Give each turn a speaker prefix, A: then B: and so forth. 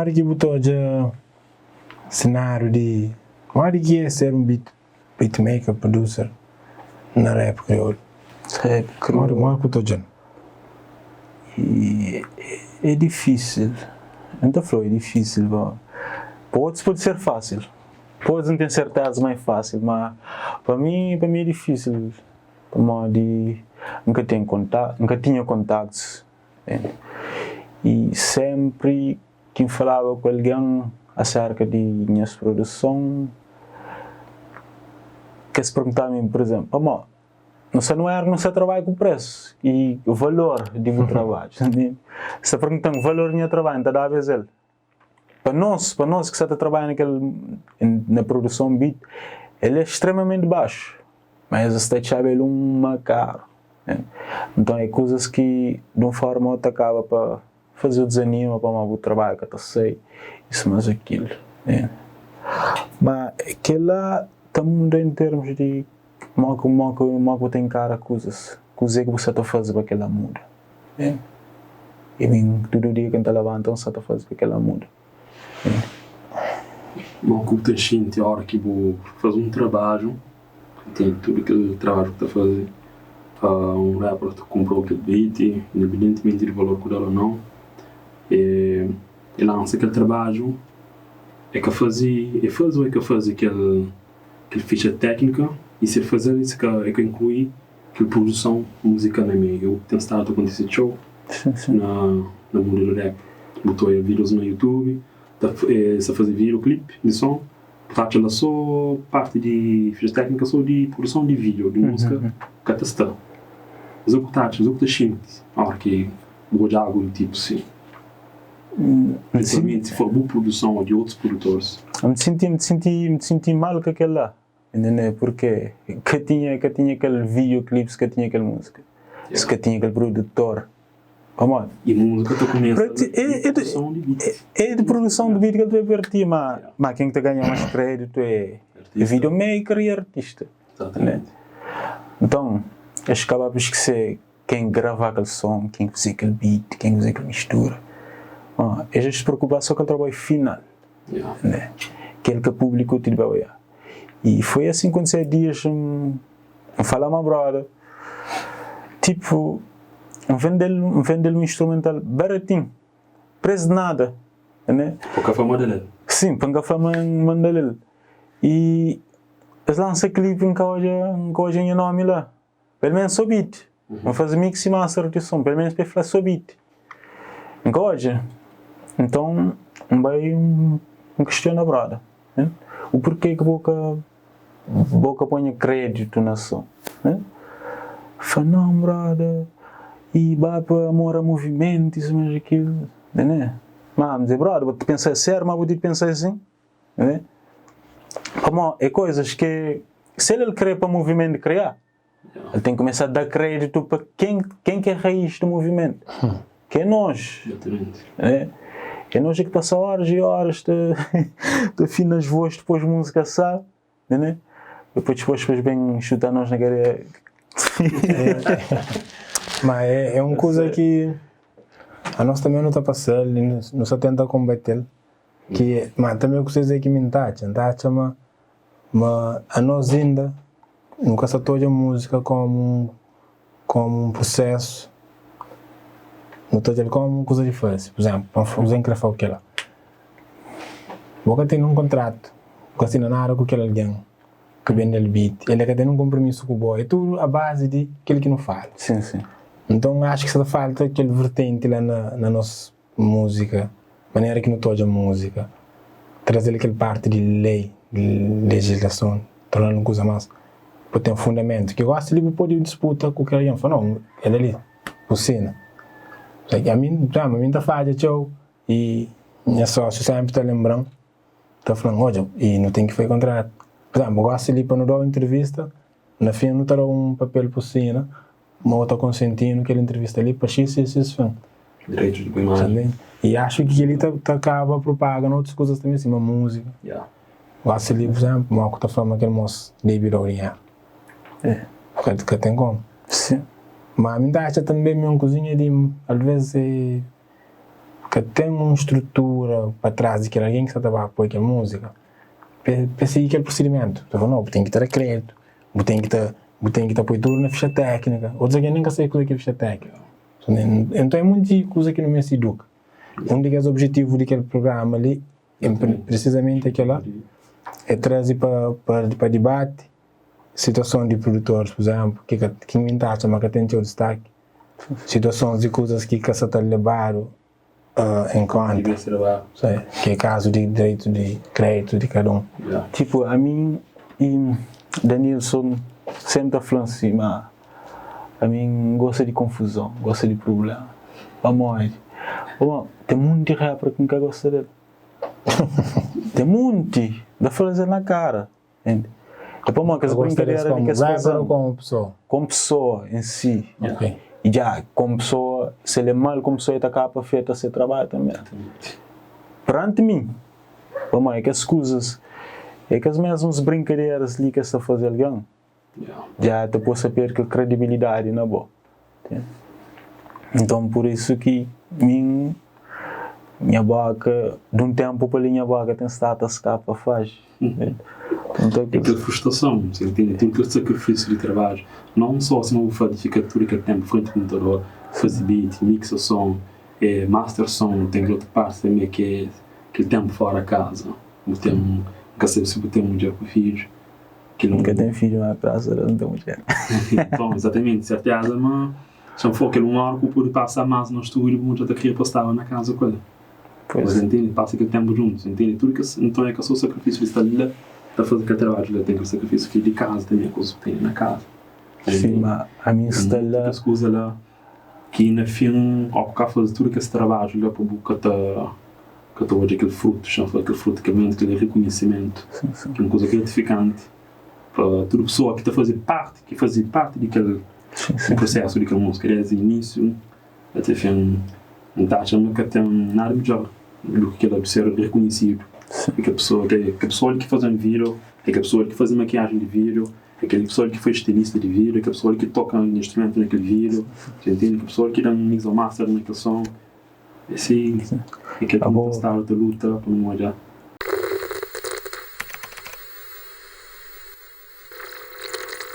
A: Modi ki bu ta odja senáriu di modi ki é ser un beat beatmaker, producer na rap kriolu?
B: Rap kriolu.
A: Modi ki bu ta odja-l?
B: É difísil, N ta fla-u é difísil pa pa otus pode ser fásil, pa otus N ten serteza ma é fásil, ma pa mi pa mi é difísil pamodi N ka ten konta N ka tinha kontaktus I sénpri ki N falaba ku algen aserka di nhas produson, kes perguntaba mi, pur izénplu, pamodi nu sta nu éra nu sta trabadja ku presu i valor di bu trabadju. Es ta pergunta-m valor di nha trabadju, N ta daba es el. Pa nos, pa nos ki sa ta trabadja na kel na produson beat, el é extremamenti baxu, ma es sta atxaba el uma karu, né? Nton é kuzas ki di un forma ô ta kaba pa faze-u dizanima pamodi bu trabadju ka ta sai, isu mas akilu, né? Ma kela ta muda en termus di mo ki mo ki mo ki bu ta inkara kuzas, kuzê ki bu sa ta faze pa kela muda. É. I mi tudu dia ki N ta labanta N sa ta faze pa kel-la muda. É.
C: Mo ku bu ta xinti ora ki bu faze un trabadju, ten tudu kel trabadju ki ta faze, un rapper ta kunpra-u kel beat, independentimenti di valor ku da-l o nau, e lansa kel trabadju, e ka faze, e faze o e ka faze kel fixa téknika, i si e faze-l e ka inklui Kel produson muzikal na meiu ten stadu ta kontise txeu na na mundu di rap. Bu ta oia videos na youtube ta es ta faze video clip di son, bu ta atxa la so parti di ficha teknika so di produson di video di musika ka ta sta. Kuze ku ta atxa, kuze ku ta xinti ora ki bu odja algu di tipu si? Prinsipalmenti si for bu produson o di otus produtoris.
B: N ta sinti n ta sinti mal ka kel la. Entende? Purke ka tinha ka tinha kel videoclips, ka tinha kel múzika, yeah. ka tinha kel produtor. Pamodi?
C: E múzika ta kumesa é,
B: é, produson di beat. É, é de produson de beat que ele ta partir, ma, yeah. ma quem ta ganha mais crédito é artista. videomaker e artista.
C: Exatamente.
B: Né? Então, eles acabam por esquecer quem grava aquele som, quem fazer aquele beat, quem fazer aquela mistura. Bom, eles se preocupam só com o trabalho final.
C: Yeah.
B: Né? Aquele que o público te vai olhar. E foi assim que aconteceu dias, um, um falar uma brother, tipo, um vender um vender um instrumental baratinho, preço de nada, né?
C: Para café mandalel.
B: Sim, para café mandalel. E eles lançam clipe em hoje, em hoje em nome lá. Pelo menos só beat. N faze mix e master di som, pelo menos pa el fla só beat. N ka odja. Nton, N bai N kistiona broda, o porke ki bo ka bo ka poi nha kreditu na som. El fla, non broda, i ba pa amor a movimentu, isu mas akilu. Ma N dize, broda, bo ta pensa seriu ma bo ti pensa asin? Né? Pamodi é coisas que se el kre pa movimento criar, el tem que começar a dar crédito pa quem quem que é raiz do movimento, que é nós. Né? É nós é que passa horas e horas te, te afina as vozes, depois música sai, né? Depois depois depois vem chutar nós na cara.
A: Mas é, é uma coisa que a nós também não está passando, não só tenta combater. Ki, ma tanbe ku ses é ki mi N ta atxa. N ta atxa ma ma anos inda nu ka sa ta odja múzika kómu un kómu un prusésu, nu ta odja-l kómu un kuza di faze. Pur izénplu, pa N fla, kuzê N krê fla ku kel-la? Bo ka ten un kontratu, bu ka sina nada ku kel algen ki bende-l beat, el ka ten un konpromisu ku bo, é tudu a bazi di kel ki nu fala.
B: Sin, sin.
A: Nton, N atxa ki sa ta falta kel vertenti la na na nos Múzika, manera ki nu ta odja múzika, traze-l kel parti di lei, di lejislason, torna-l un kuza más pa ten fundamentu. Ki gosi li bu pode disputa ku kel algen, fla nau, kel li bu sina. Ami, ami N ta fadja txeu i nha sósiu sénpri ta lenbra-m, ta fla-m, odja, i nu ten ki faze kontratu. Pur izénplu, gosi li pa nu da-u entrevista, na fin nu ta da-u un papel pa bu sina. Ma bo ta konsentinu kel entrevista li pa xis xis xis fin.
C: Direitu di bu imajen.
A: I axu ki keli ta ta kaba propaga na otus kuzas tanbe sima musika.
C: Yeah.
A: Gosi li pur izemplu mo ku ta fla ma kel mos debi dau dinheru. Ka ka ten komu.
B: Sim.
A: Ma mi ta atxa tanbe mi un kuzinha di alvez e. Ka ten un strutura pa tras di kel algen ki sta ta ba poi kel múzika pa sigi kel prosidimentu. Ta fla, no, bu ten ki ta da kreditu, bu ten ki ta bu ten ki ta poi tudu na fixa téknika. Otus algen nen ka sabe kuza ki é fixa téknika. Nton é monti kuza ki nu meste iduka. Un di kes objetivu di kel prugrama li é prisizamenti é kela, é traze pa pa dibati situason di produtoris, pur izénplu, ki ka ki mi ta atxa ma ka ten txeu distaki, situasons di kuzas ki ka sa ta lebadu en konta, ki é kazu di direitu di kreditu di kada un.
B: Tipo, ami i Danilson sempre ta fla-m si, ma ami N gosta di konfuzon, N gosta di prubléma. Pamodi? Pamodi ten monti rapper ki N ka gosta del. Ten monti, N ta fla-s el na kara. Entende? É pamodi kes brinkadera li ki es faze-m.
A: Komu pesoa?
B: Komu pesoa en si. I dja, komu pesoa, si el é mal komu pesoa, el ta kaba pa afeta se trabadju tanbe. Peranti mi, pamodi kes kuzas, é kes mesmus brinkaderas li ki es ta faze algen, Dja ta pô-s ta perde kel kredibilidadi na bo. Nton, pur isu ki mi, nha bóka, di un ténpu pa li nha bóka ten stadu ta skapa faxi.
C: É kel frustrason, si ntende? Ten kel sakrifisiu di trabadju, non só sima bu fla di fika tudu kel ténpu frenti konputador, faze beat, mixa son, master son, ten kel otu parti tanbe ki é kel ténpu fora kaza, bu ten, N ka sabe si bu ten mudjer ku fidju.
B: N ka ten fidju ma grasas a Deus N ten mudjer.
C: Nton, izatamenti, serteza ma si N for kel un óra ku bu pode pasa más na stúdiu bu ta kria pa staba na kaza ku el. Pois. Ntende? Pasa kel ténpu djuntus, ntende? Tudu kes, nton é ka sô sakrifisiu di sta la ta faze kel trabadju la, ten kel sakrifisiu ki di kaza tanbê, kuzas ku tene na kaza.
B: Sim, ma ami N sta la.
C: Kes kuza la ki na fin, ó ku ka faze tudu kes trabadju la pa bu ka ta. Ka ta odja kel frutu, xa fla kel frutu kel momentu kel rikunhisimentu ki un kuza gratifikanti pa tudu pesoa ki ta faze parti ki faze parti di kel prusesu di kel musika desdi inisiu ate fin. N ta atxa ma ka ten nada midjor du ki kela di ser rikunhisidu di kel pesoa kel pesoa li ki faze un video é kel pesoa li ki faze makiajen di video é kel pesoa li ki foi stilista di video é kel pesoa li ki toka instrumentu na kel video, kel pesoa li ki da mix ou master na kel son. Esse é kel ki nu ta staba ta luta pa nu odja.